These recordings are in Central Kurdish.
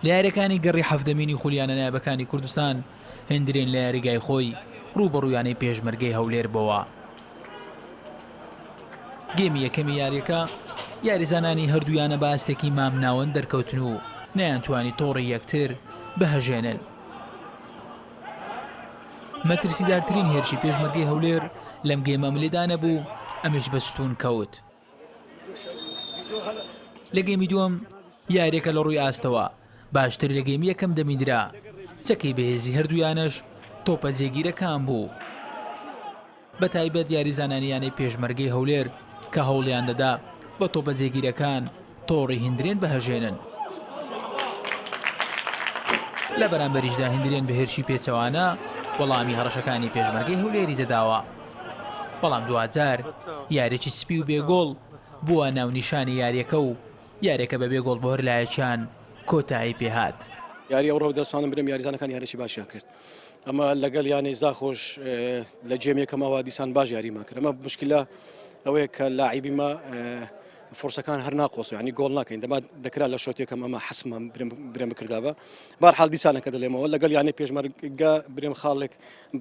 لە یارییەکانی گەڕی حەڤدەمینی خولی یانە نایابەکانی کوردستان، هەندرێن لە یاریگای خۆی رووبەڕوو یانەی پێشمەرگەی هەولێر بۆوە. گێمی یەکەمی یارییەکە، یاریزانانی هەردوو یانە بە ئاستێکی مامناوەند دەرکەوتن و نەیانتوانی تۆڕی یەکتر بهەژێنن. مەترسیدارترین هێرشی پێشمەرگەی هەولێر لەم گێمە ملێدانە بوو، ئەمەش بە ستوون کەوت. لە گێمی دووەم یارییەکە لە ڕووی ئاستەوە باشتر لە گێمی یەکەم دەبیندرا، چەکی بەهێزی هەردوو یانەش تۆپە جێگیرەکان بوو، بەتایبەت یاریزانانی یانەی پێشمەرگەی هەولێر کە هەوڵیان دەدا بە تۆپە جێگیرەکان تۆڕی هندرێن بهەژێنن. لە بەرامبەریشدا هندرێن بە هێرشی پێچەوانە وەڵامی هەڕەشەکانی پێشمەرگەی هەولێری دەداوە. بەڵام دواجار یاریی سپی و بێ گۆڵ بووە ناونیشانی یارییەکە و یارییەکە بەبێ گۆڵ بۆ هەر لایەکیان کۆتایی پێهات. یاری ئەوڕۆ دەتوانم برێم یاریزانەکان یاریی باشیان کرد ئەمە لەگەڵ یانەی زاخۆش لە game یەکەمەوە دیسان باش یاریمان کرد ئەمە مشکلە ئەوەیە کە لاعیبی مە فرسەکان هەر ناقۆس ینی گۆڵ ناکەین دەما دەکرا لە شۆتێکەم ئەمە حەسمان برێم بکردابە بار حال دیسانەکە دەلێمەوە لەگەڵ یانەی پێشمەرگە برێم خاڵێک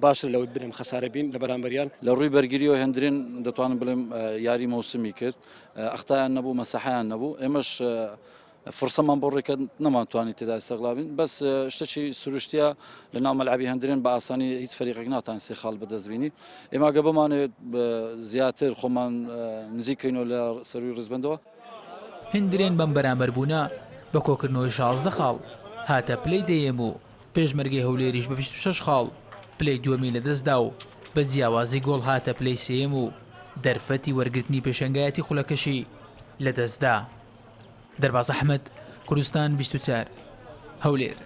باشتر لەوەی برێم خەسارە بین لە بەرامبەریان. لە ڕووی بەرگریەوە هێندرێن دەتوانم بڵێم یاری مەوسمی کرد ئەختایان نەبوو مەسەحیان نەبوو ئێمەش فرسەمان بۆ ڕێکەت نەمانتوانی تێدا ئیستغلال بین بەس شتەکی سروشتیە لە ناو مەلعەبی هەندرێن بە ئاسانی هیچ فەریقێک ناتان سێ خاڵ بەدەست بینی ئێمە گە بمانەوێت زیاتر خۆمان نزیکەینەوە لە سەروی ڕیزبەندەوە. هندرێن بەم بەرامبەربوونە بە کۆکردنەوەی 16 خاڵ هاتە پلەی دەیەم و پێشمەرگەی هەولێریش بە 26 خاڵ پلەی دووەمی لەدەستدا و بە جیاوازی گۆڵ هاتە پلەی سێیەم و دەرفەتی وەرگرتنی پێشەنگایەتی خولەکەشی لەدەستدا. دەرباز ئەحمەد، کوردستان 24، هەولێر.